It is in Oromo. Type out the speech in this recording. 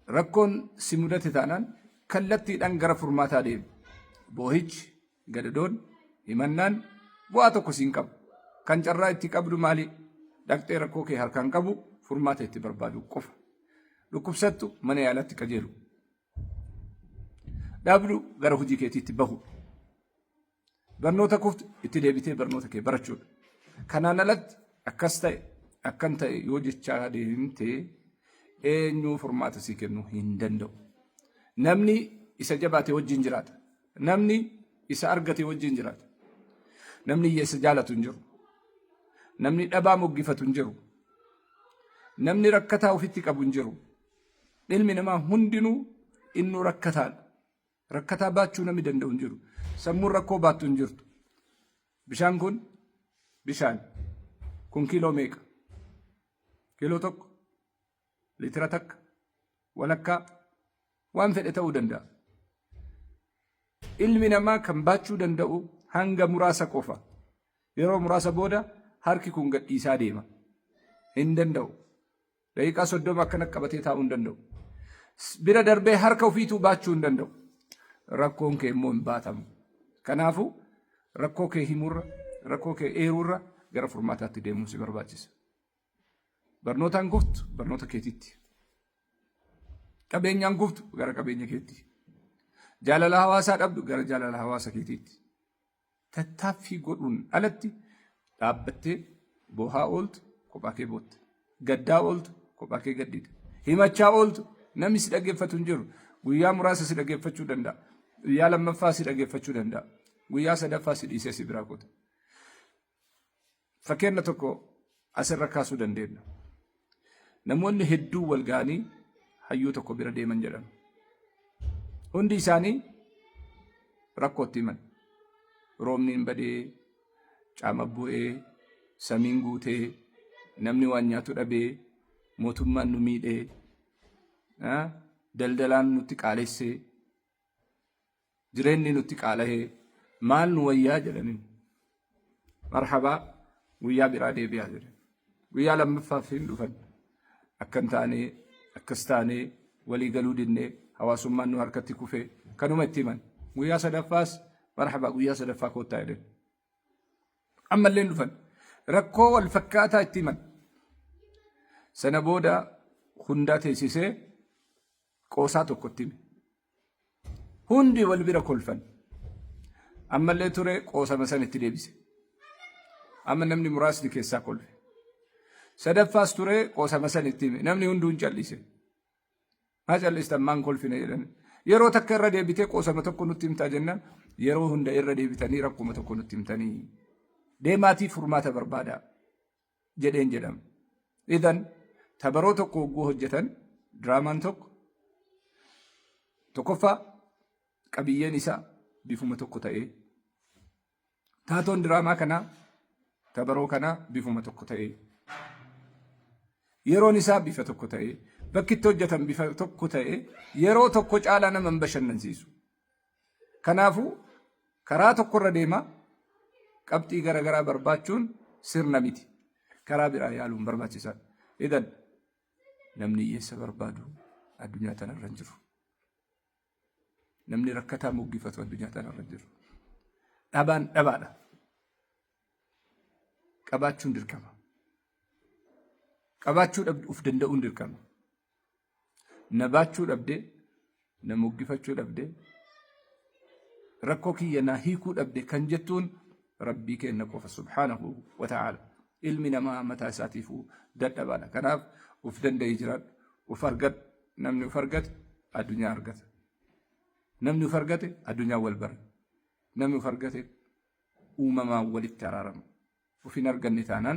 Rakkoon si mudate taanaan kallattiidhaan gara furmaataa deemi. Boohichi, gadadoon, himannaan bu'aa tokko siin qabu. Kan carraa itti qabdu maali? Dhaqxee rakkoo kee harkaan qabu furmaata itti barbaadu qofa. Dhukkubsattu mana yaalaatti qajeelu. Dhabdu gara hojii keetiitti bahu. Barnoota kuftu itti deebitee barnoota kee barachuudha. Kanaan alatti akkas ta'e akkan ta'e yoo jechaa deemte eenyuu furmaata sii kennuu hin danda'u. Namni isa jabaate wajjin jiraata. Namni isa argate wajjin jiraata. Namni hiyyeessa jaalatu hin jiru. Namni dhabaa moggifatu hin jiru. Namni rakkataa ofitti qabu hin jiru. Ilmi namaa hundinuu innuu rakkataadha. Rakkataa baachuu namni danda'u hin jiru. Sammuun rakkoo baattu hin jirtu. Bishaan kun bishaan. Kun kiiloo meeqa? Kiiloo 1, liitira 1, walakkaa, waan fedhe ta'uu danda'a. Ilmi namaa kan baachuu danda'u hanga muraasa qofa. Yeroo muraasa booda harki kun gadhiisaa deema. Hin danda'u. Daqiiqaa 30 akkana qabatee taa'uu hin danda'u. Bira darbee harka ofiituu baachuu hin danda'u. Rakkoon kee immoo hin baatamu. Kanaafuu rakkoo kee himuurra, rakkoo kee eeruurra gara furmaataatti deemuun si barbaachisa. Barnootaan kuftu barnoota keetitti. Qabeenyaan kuftu gara qabeenya keetti. Jaalala hawaasaa dhabdu gara jaalala hawaasa keetiitti. Tattaaffii godhuun alatti dhaabbattee boohaa ooltu kophaa kee bootta. Gaddaa ooltu kophaa kee gaddita. Himachaa ooltu namni si dhaggeeffatu hin jiru. Guyyaa muraasa si dhaggeeffachuu danda'a. Guyyaa lammaffaa si dhaggeeffachuu danda'a. Guyyaa sadaffaa si dhiisee si biraa kuta. Fakkeenya tokko asirra kaasuu dandeenya. Namoonni hedduun wal ga'anii hayyuu tokko bira deeman jedhama. Hundi isaanii rakkootti himan. Roobni hin badee, caama bu'ee, samiin guutee, namni waan nyaatu dhabee, mootummaan nu miidhee, daldalaan nutti qaalessee, Jireenni nutti qaalahee maal nu wayyaa jedhaniin. Marhabaa guyyaa biraa deebi'aa jedhan. Guyyaa lammaffaaf hin dhufan. Akkan taanee akkas taanee walii galuu dinnee hawaasummaan nu harkatti kufee kanuma itti himan. Guyyaa sadaffaas marhabaa guyyaa sadaffaa koottaa jedhan. Ammallee hin dhufan. Rakkoo wal fakkaataa itti himan. Sana booda hundaa teessisee qoosaa tokko itti hime. Hundi wal bira kolfan. Ammallee ture qoosama san itti deebise. Amma namni muraasni keessaa kolfe. Sadaffaas ture qoosama san itti hime. Namni hunduu hin callise. Maa callistan maan kolfine jedhan. Yeroo takka irra deebitee qoosama tokko nutti himtaa jennaan yeroo hunda irra deebitanii rakkuma tokko nutti himtanii. Deemaatii furmaata barbaadaa. Jedheen jedhama. Idan tabaroo tokko hogguu hojjetan diraamaan tokko tokkoffaa qabiyyeen isaa bifuma tokko ta'ee taatoon diraamaa kanaa tabaroo kanaa bifuma tokko ta'ee yeroon isaa bifa tokko ta'ee bakki itti hojjetan bifa tokko ta'ee yeroo tokko caalaa nama hin bashannansiisu. Kanaafuu karaa tokkorra deemaa qabxii garaagaraa barbaachuun sirna miti. Karaa biraa yaaluun barbaachisaadha. Idan namni hiyyeessa barbaadu addunyaa tanarra hin jiru. Namni rakkataa moggifatu addunyaa tanarra hin jiru. Dhabaan dhabaadha. Qabaachuun dirqama. Qabaachuu dhabdu of danda'uun dirqama. Na baachuu dhabdee, na moggifachuu dhabdee, rakkoo kiyya naa hiikuu dhabde kan jettuun Rabbii keenna qofa subhaanahu wa ta'aala. Ilmi namaa mataa isaatiifuu dadhabaadha. Kanaaf uf danda'ii jiraadhu, uf argadhu. Namni uf argate addunyaa argata. Namni uf argate addunyaa wal bara. Namni uf argate uumamaan walitti araarama. Uf hin arganne taanaan